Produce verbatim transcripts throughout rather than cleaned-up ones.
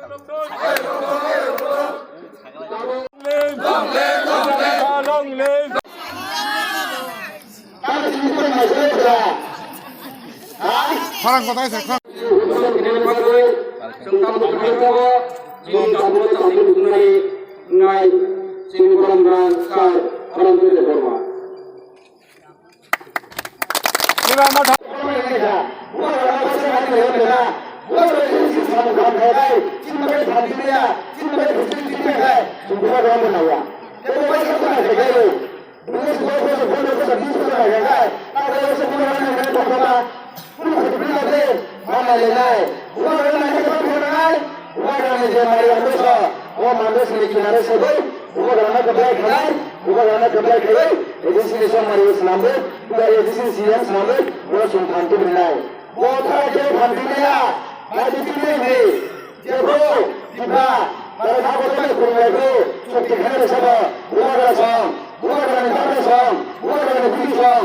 Long live! Long live! Khorang kotai se, khorang. Bo thara khe phan twi maya, bai twi twi maya, jebro, jibra, bai tha bo tole khulumlai kho, chukti khana sabo, bubagra song, bubagra ni dada song, bubagra ni bidi song,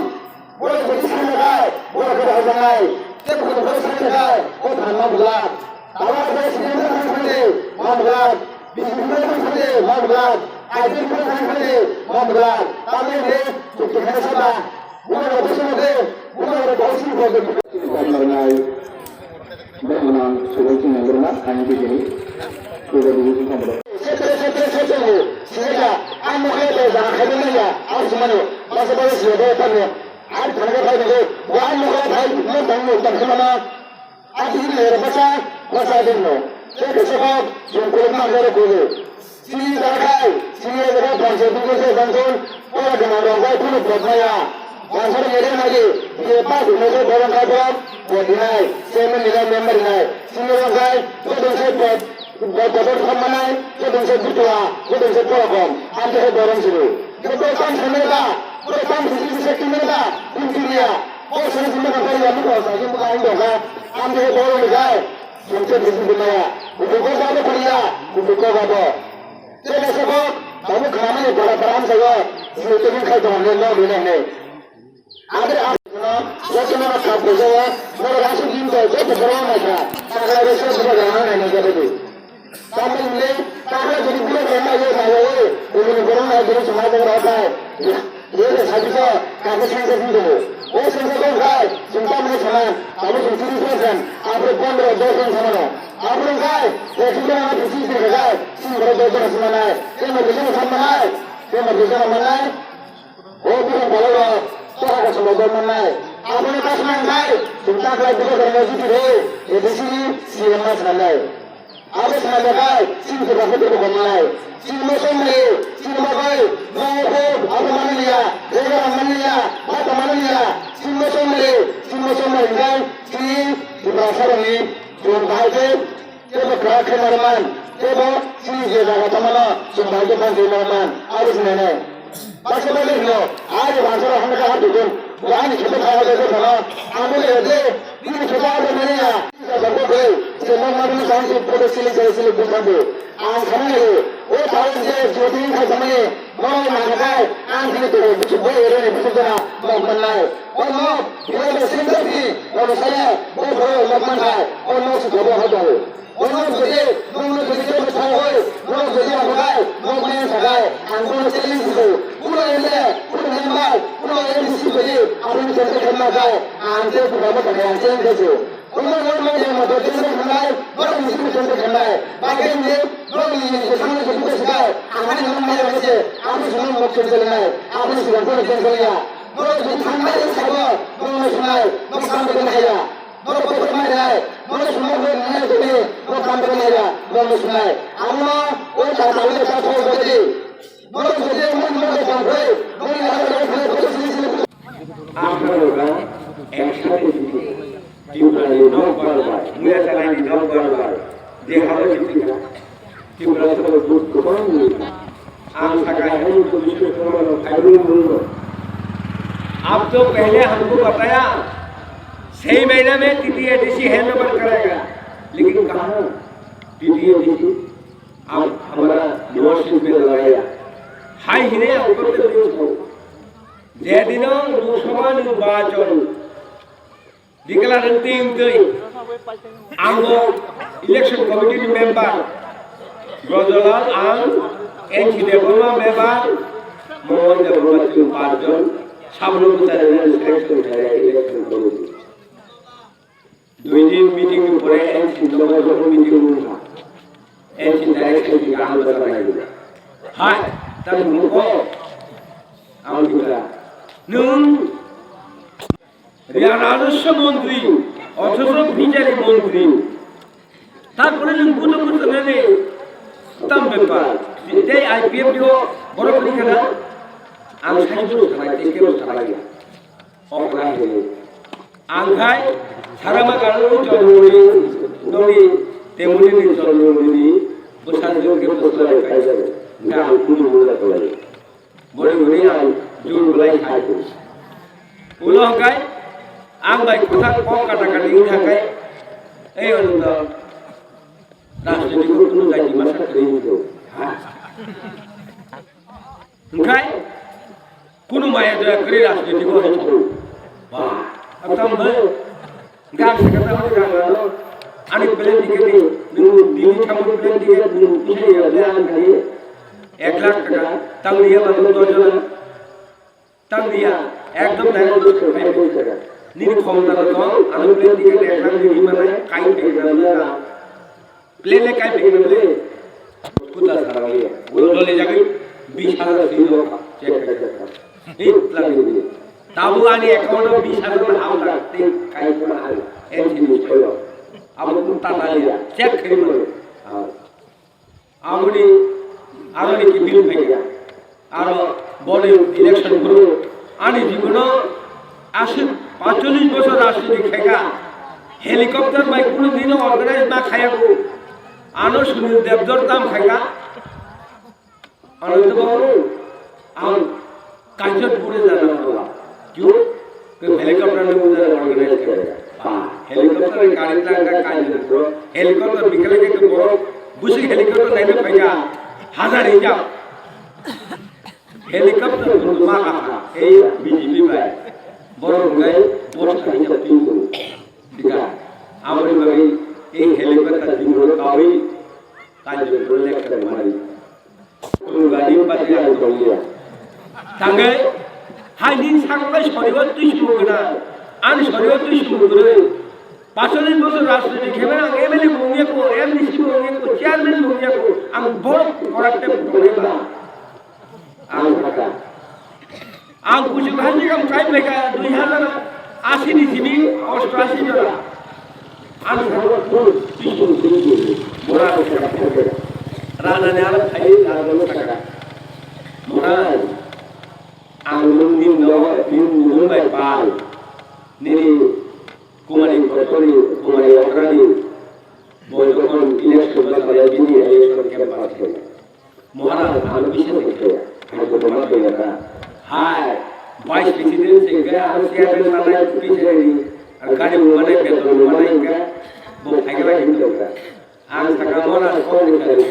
borok jodi sanakhai, borok khe bahajaknai, tei bukhuk borok sanakhai, o thanma bwlak, tabuk bai sini thangkhai, ma bwlak, bisi thangkhai, ma bwlak, aibini thangkhai, ma bwlak, tamni hwnwi chukti khana saba. Bubagra bwskango khe, bubagra khe sini khe. Bubagra nai, bubagra subai chini nangkukma, ang bini, bubagra bini khamro. Setre, setre, setre, sini ka, ang mokhe bai jana khaiba nai ya, ang sumano, masa bai sini bai tamo, ang thangka phai nangkuk, bo ang mokhe phai, mo tangmo, tangkhuma na. Ati ni era basa, basa din no. Te ke sokok, jong kolok ma goro goro. Sini dakhai, sini era basa din ko se bangkon, ora de ma rong bai kuno pot maya. Bangsa de mere magi, ye pa kuno se borong kai borong, pot dinai, se men nila member dinai. Sini rong kai, ko dong se pot, pot pot pot manai, ko dong se butua, ko dong se pora kom. Ante he borong sini. Ko to sam sameda, ko to sam sisi sisi kimeda, intiria. Ko sini sini kan kari ya, ko sa, ko ka indo ka. Ante he borong kai. Sumsok bising bumaya, kubuko gabo kuliya, kubuko gabo. Tei naisako, tabuk khnamani bora bora hamsaiyo, jio tebing khai tongo, no, no, no, no. Adre, adre, no, joto no, kap bujo, no, rasu din to, joto bora naikha, sakla reso bujo, rana naina gabo di. Tamni hwnwi, sakla jodi bujo, rana yo, nayo, o, kubuko bora naikha, jodi sumai bora naikha. Ye de sabiso kake sengsa sing tongo. O sengsa tong khai, chwng tamni sana, abo chwng tris jon san, aphuru pondro dos jon samano. Aphuru khai, ekso jon ano phuchi sing khai, sing borok dos jon samanai. Tei mo bwsano samanai, tei mo bwsano manai. O bwrang bolai rok, toha kosom rok manai. Abono ta saman khai, chwng ta khlai bwrang rok jiti rw, A D C ni C M ma sanai. Abo swnamyakhai, chini Tripura haphuru bo gomnai. Chini mosong mali, chini bagwi, nokho, abo manliya, rega manliya, bata manliya. Chini mosong mali, chini mosong mali hwnkhe, chini Tripura saroni, chwng bahai khe, teibo kwrak khe narwkman, teibo chini je jaga tongmano, chwng bahai khe phan khe narwkman, abo swnamnai. Baksa bagwi hino, ari bangsaro hwnwi kha hapdukun, bo ani kheto kha hapdukun phano, abo le de, bini kheto abo mani ya. Jabor bo bai, se nok mani ni sound se photo sili sili sili bung thango. Ang thani le, o thawi je jodi khai thamani, mo na kha kai, ang thani to, bisu bo ere ni bisu jana, nok mannai. O nok, bira be sing da bi, o no saya, bo bo nok man khai, o nok su jabo ha jabo. Bono jodi, bono jodi joto thangwi, bono jodi rwbakhai, nokni sakhai, ang bono challenge rw. Kuno M L A, kuno member, kuno M D C jodi, aboni challenge khaima khai, ang tei bukhama thangwi ang challenge khaio. Bono nokni yang moto challenge khainai, bono musugo challenge khainai. Bagwi ni, nokni yang je thangwi je buka sakhai, ang ani nokni yang je, aboni simi nok challenge khainai, aboni simi bono challenge khainai. Bono jodi thangnai sabo, bono sunai, nok sambo khainai ya. Norok bo khe mai nai, norok sumok bo nai tongni, norok kam khe mai ya, norok no sunai. Amo no, o ta ta le ta thok bo di. Norok bo je mo mo ko kam khe, mo ni ha ko ko ko sini sini. Aphano ka extra ke di. Ki ka ni nok bar bar, mo ya ka ni nok bar bar. Je ha ko di. Tripura se vote kwbang ni. Ang sakha hai ni position ko mano khairwi mano. आप तो पहले हमको बताया, छह महीना में TTADC handover कराएगा, लेकिन कहाँ टीटीएडीसी? आप हमारा डिवोर्स में लगाया। हाय ही नहीं आपको तो न्यूज़ हो। जे दिन लोकसभा निर्वाचन Declare wngtwi wngtwi Ang bo election committee ni member, Brojolal ang, N C Debbarma member, Mohan Debbarma chwng panchjon, sabno bwcharwi selection khainai election committee. Dui din meeting ni pore N C nogo joto meeting wngkha. N C direct N C ang bwcharwi. Hai, tamo ko, ang bwcha. Nwng Riya rajaswa montri, othocho pijari montri. Tarpore nwng bujo bujo nani tam bepar. Tei I P F T o borok kwrwi khana, ang sai bujo sanai, tei kebo sanai ya. Okra hini. Ang khai, sarama kanu chonmuri, noni, temuni ni chonmuri, bwsajwk khe bwsajwk kaijak. Nga ang kunu mula kalai. Boni hwnwi ang jul belai khai tong. Ulo hwnkhe ang bai kwthang kok kata kata wngkha khe, ei, ono to rajniti ko kunu jati masa kwrwi wngkhe. Hwnkhe kunu maya doya kwrwi rajniti ko hai tong. Ba, atam bai. Gang sakha tamo gang ano, ani plan dikhe ni, nwng dini tamo plan dikhe, nwng kisa ya le ang kani, ek lakh taka, tang liya ba nwng dojon, tang liya, ekdom direct nwng kani. Nini khomta no tong, ano plan dikhe ek lakh ni hima nai, kai pe na na. Plan le kai pe na le, kuta sarang liya. Ulo dole jagai, bis hajar sini ho, check kai check kai. Hei, plan ni. Tabuk ani account o bis hajar na hao ta, tei kai kuma hao, N C ni soyo. Abo kung ta ta ya, check khe mo. Aboni, aro ni ki bill phai ya. Aro boni election bro, ani jibono aswk paitolish bosor rajniti khaika. Helicopter bai kuno dino organize ma khaya ko. Ano Sunil Debdor tam khaika. Ananto Babu, ang Kanchanpur jana phala. Kyu? Ke helicopter ni ujar organize kare. Pa, helicopter ni gari tla ka Kanchanpur. Helicopter bikale ke to boro, busi helicopter naina phaika. Hazar hijab. Helicopter ni ma ka. Ei B J P bai. Boro ngai, boro ka hijab tin ko. Dika. Aboni bagai, ei helicopter ni boro kawi. Kanchanpur lecture mari. Gari pati ang tongya. Tanggai, hai din sakbai soriwa tui sumugna. Ani soriwa tui sumugna. Pasolin bosor rajniti khebe ang M L A mungya ko, M D C mungya ko, chairman mungya ko. Ang borok korakte mungya ba. Ang kaka. Ang kuchuk hajikam kai phaika dui hajar ashi ni simi osto ashi jora. Ang sarwa kunu pisung sini sini. Mora ko saka phaika. Rana ni alam khai rana lo saka. Mora. Ang nung ni no ni nung bai pal. Nini kumari kotori kumari okrani. Bo jokon election ba kaya bini election campaign. Maharaj, ano bisa se kaya, hai ko toma kaya ka. Hai, vice president se kaya, aro chairman manai, president ni, ar gari manai, beton manai ka, bo khai ka hin ka. Ang saka Maharaj ko ni ka ni.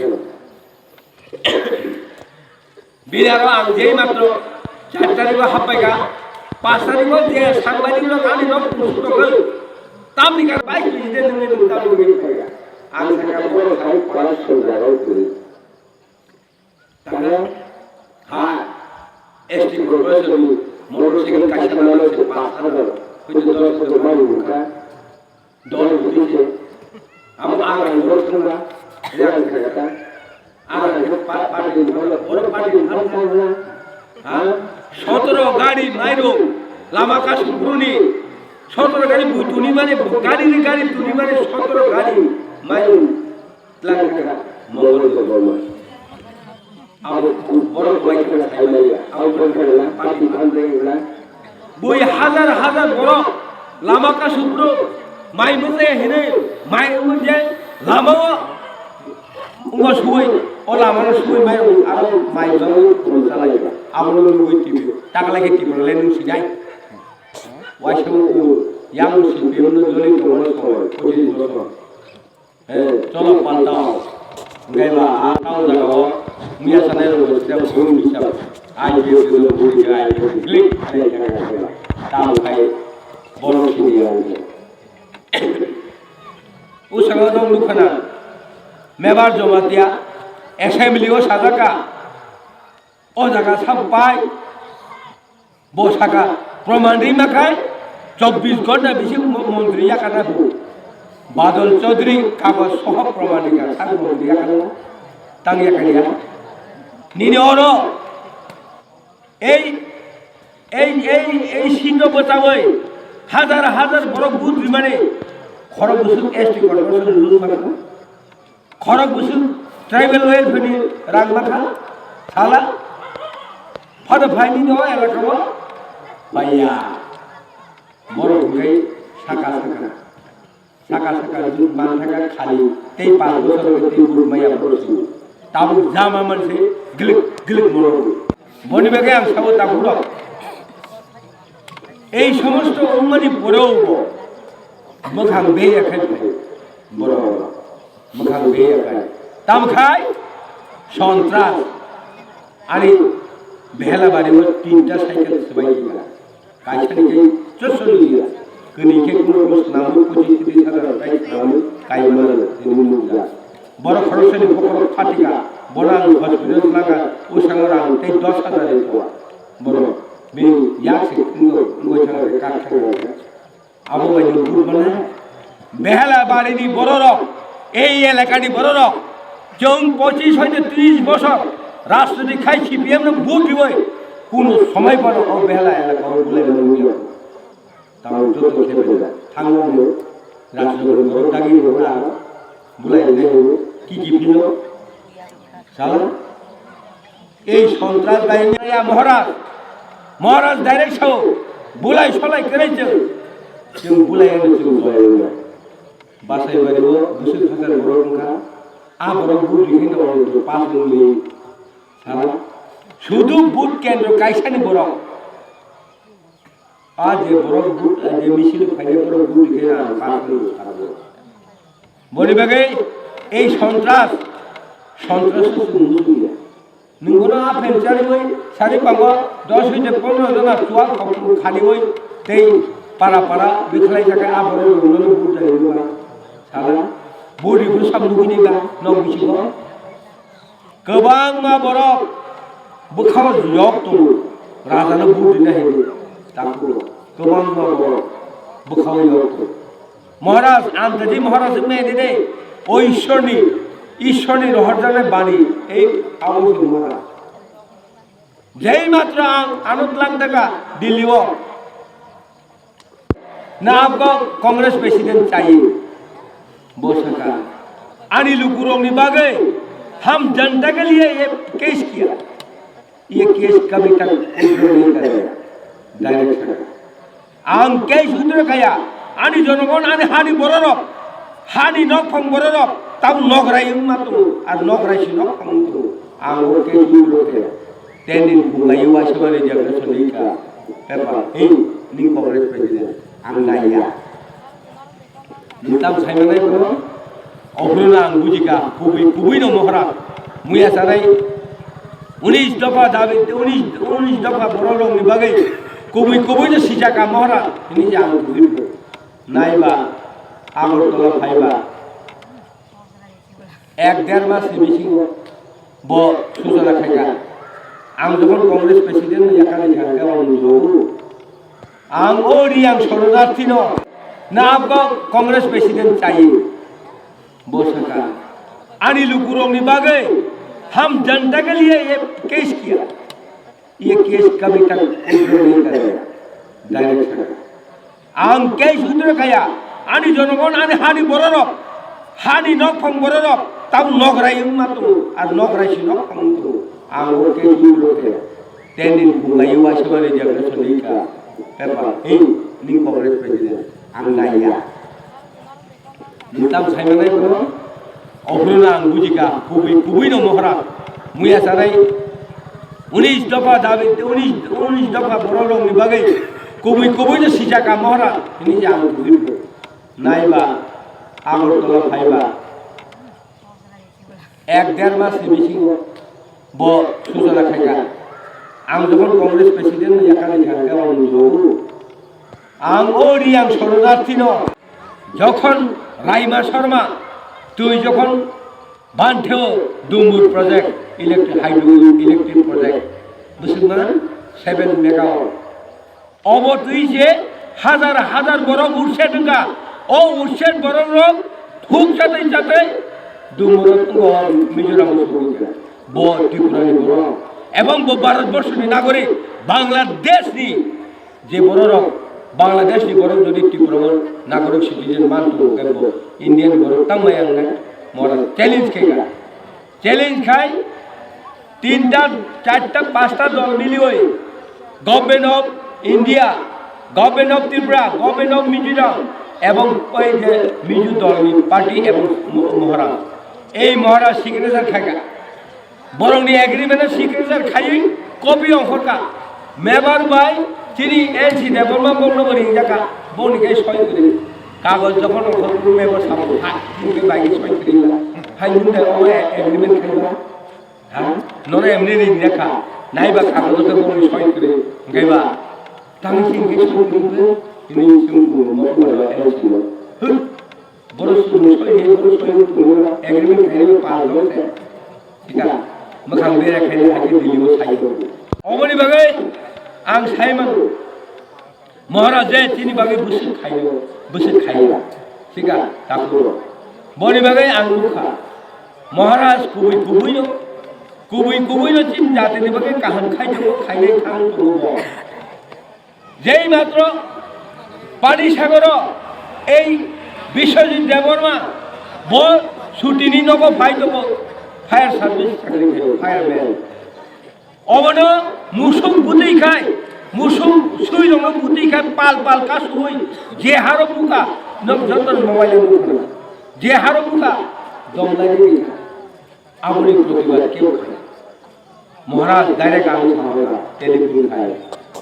Bini aro ang jei matro char tarikh o happai ka, panch tarikh o je sangbadik rok ani nok kusuk tokol. Tamni ka vice president ni tam ni ka. Ang saka Maharaj hai corruption jaga o kuri. Tamo ha S T corporation ni motorcycle kaisa nalo se panch hajar, hoito dos hajar mani wngkha, dol wngkha se. Amo ang ang dol thangba, yang thangkha. Ang ang pa-, party ni bolo, bolo party ni bolo thangkha. Ha? Sotoro gari mairung, lama kasuk bruni, sotoro gari bui tuni mani, gari ni gari tuni mani, sotoro gari mairung. Tlangkha Mongol Debbarma. Abo borok bai khe sai manya. Abo borok khe na party phan de na. Bui hajar hajar borok lama kasuk bro mai mung de hine mai mung je lama o ngo sui o lama no sui mai aro mai jang pun salai ba. Abo no nugui T V. Takla ke T V le nung sinai. Waisa yang si piyun no joli tongma soi. Kujin bosor. Eh, cholo paltao. Hwnkhe ba, a tao jagao miya sanai rok bo sida phone bisa. Ai video video buri jai click khlai kha kha kha. Tamo khai borok sini ya. O saka nok nukha na, Mebar Jamatia assembly o sajaka, o jaga sabo pai, bo saka proman ri makhai, chobbish ghonta bising mo-, montri yakana bu. Badal Chaudhary kagoj soho proman ri ka, sak montri yakana, tang yakana. Nini oro, ei, ei, ei, ei sino bwchawi, hajar hajar borok vote rimani, khorok bwswk S T corporation lwng makhai. Khorok bwswk tribal welfare ni rang mankha, sala. Phano phaini no elaka o paiya. Borok hwnkhe saka saka, saka saka jwk manthaka khali tei panch bochor hwnkhe tei vote maya borok si. Tabuk jama manse glik glik borok. Boni bagwi ang sabo tabuk rok. Ei somosto wngmani poreo bo mwkhang beya khai phai borok. Mwkhang beya khai. Tamkhai sontras ani Behelabari o tinta cycle swbai kha. Kaisa ni khe chosoni ya. Kini khe kuno swnamwi pochis tris hajar tai swnamwi kaimano tini nukjak. Borok khoroksani bokhorok phatika, bono ang hospital laka, ushango rang tei dos hajar ri towa. Borok bini yak se wngwi thangwi kak thangwi. Abo bai nwng vote mana? Behelabari ni bororok, ei elaka ni bororok, chwng pochis hoite tris bosor rajniti khai C P M no vote riwi, kuno somoi bono o Behela elaka o bulai mano nukya. Tamo joto khe bai thangma mo, rajniti borok dagi rok na bulai nai mo, ki ki phino, sala. Ei sontras bai ya Maharaj. Maharaj direct sao. Bulai solai kwrwi chwng. Chwng bulai ano chwng bulai ano. Basai bari o bwswk hajar borok wngkha. A borok vote rikhe no pass wngwi sala. Sudu vote kendro kaisa ni borok. A je borok vote, a je misil phainai borok vote rikhe na ang pass wngwi sala. Boni bagwi ei sontras, sontras no chwng muchungya. Nwng bono a phen chariwi sari pango dos hoite pondro jona chuwak khaliwi tei para para bikhlai jaga a borok rok no bujai rwma sala buri bwsam nugwi ba nok bisingo kwbangma borok bwkhao yok tongo rajano buri na hinwi takhuk kwbangma borok bwkhao yok tongo. Maharaj, ang tadi Maharaj wngmani de, o Ishwarni, Ishwarni rohorjaknai bani, ei abo se Maharaj. Jei matro ang ano tlang taka Delhi o. Na apko Congress president chahiye. Bo saka. Ani lukurokni bagwi ham janta ke liye ye case kiya. Ye case kabhi tak control nahi karega. Direction. Ang case withdraw kaya. Ani jonogon ani hani bororok. Hani nokphang bororok. Tamo nokrai wngma tongo. Ar nokrai si nokphang wng tongo. Ang o case withdraw kaya. Ten din khum lai waisa mani jagna sani ka. Pepa. Hey, ni Congress president. Ang naiya. Nwng tamo saimanai bono? Ophuru no ang bujikha, kubui, kubui no mohra. Muya sanai, unis dopha dabi, unis, unis dopha borok rokni bagwi kubui, kubui no sijakha mohra. Hini je ang bujikha. Naiba, Agartala phaiba. Ek der mas ni bisingo bo sujana khaikha. Ang jokhon Congress president no yakani kha, khe ang nugo. Ang o Riyang Soronarthi no na apko Congress president chahiye. Bo saka, ani lukurokni bagwi ham janta ke liye ye case kiya. Ye case kabhi tak control nahi karega. Direction. Ang case withdraw kaya. Ani jonogon ani hani bororok. Hani nokphang bororok. Tamo nokrai wngma tongo. Ar nokrai si nokphang wng tongo. Ang o case withdraw kaya. Ten din khum lai waisa mani jagna sani ka. Pepa. Hey, ni Congress president. Ang naiya. Nwng tamo saimanai bono? Ophuru no ang bujikha, kubui, kubui no mohra. Muya sanai, unis dopha dabi, unis, unis dopha borok rokni bagwi kubui, kubui no sijakha mohra. Hini je ang bujikha. Naiba, Agartala phaiba. Ek der mas ni bisingo bo sujana khaikha. Ang jokhon Congress president no yakani kha, khe ang nugo. Ang o Riyang Soronarthi no jokhon Raima Sharma, twi jokhon bantheo Dumbur project, electric, hydro electric project, bwswkma seven megawatt. Obo twi se hajar hajar borok urset wngkha. O urset borok rok thuk chatwi chatwi Dumbur wngkha Mizoram wngkha. Bo Tripura ni borok ebong bo Bharat borso ni nagorik, Bangladesh ni je borok rok, Bangladesh ni borok jodi Tripura o nagorik citizen man tongo khe bo Indian borok tangmaya wngnai. Mora challenge khe ga. Challenge khai tinta, charta, pasta dol milioi Government of India, Government of Tripura, Government of Mizoram ebong oi je Mizo dol ni party ebong Mo-, Maharaj, ei Maharaj signature khai ga. Borokni agreement o signature khaiwi copy ongkhorkha. Member bai chini N C Debbarma bokno bo ringjaka, boni khe soi kwrwi. Kagoj jokhon ongkhorkha member sabo, ha, boni khe bai soi kwrwi. Hai nwng dai omo agreement khaiba? Ha? Nono emni ringjaka. Naiba kagoj khe boni soi kwrwi. Hwnkhe ba? Tang sing khe soi kwrwi. Ini sing kwrwi mo ko N C o. Huh? Borok sumung soi, borok soi, agreement khainai pal rok se. Thik a, mwkhang bera khainai hakhe Delhi o sai rok. Oboni bagwi ang sai mano, Maharaj je chini bagwi bwswk khaio, bwswk khaio. Thik a, takhuk rok. Boni bagwi ang nukha, Maharaj kubui kubui no, kubui kubui no chini jatini bagwi kaham khai tongo, khainai thang tongo bo. Jei matro Pani Sagoro ei Biswajit Debbarma bo sutini nogo phai tongo, fire service chakri khaio, fireman. Obono musuk butwi khai, musuk sui rokno butwi khai pal pal kasui je haro buka nok joto mobile buka je haro buka dom lai di. Aboni protibad kebo khai. Maharaj direct ang sahoka telephone khai.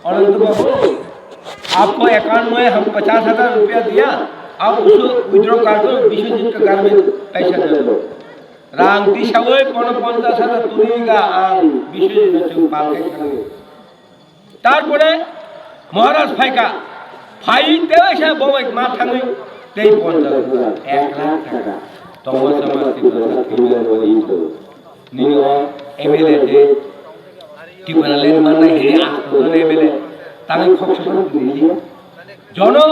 Ananto babu, aapko account mein hum pachas hajar rupiya diya, aap usko withdraw kar do, Biswajit ka ghar mein paisa de do. Rang tisawi pono ponchas hajar tuli ga ang Biswajit na chung pal khai thangwi. Tarpore Maharaj phaikha, phai teisa bobai ma thangwi tei ponchas hajar, ek lakh taka. Tongma sama Tiprasa thwimani wali hinto. Nini o M L A je Tipraland mannai hini asto jon M L A tangwi khoksa phano kwrwi liya. Jono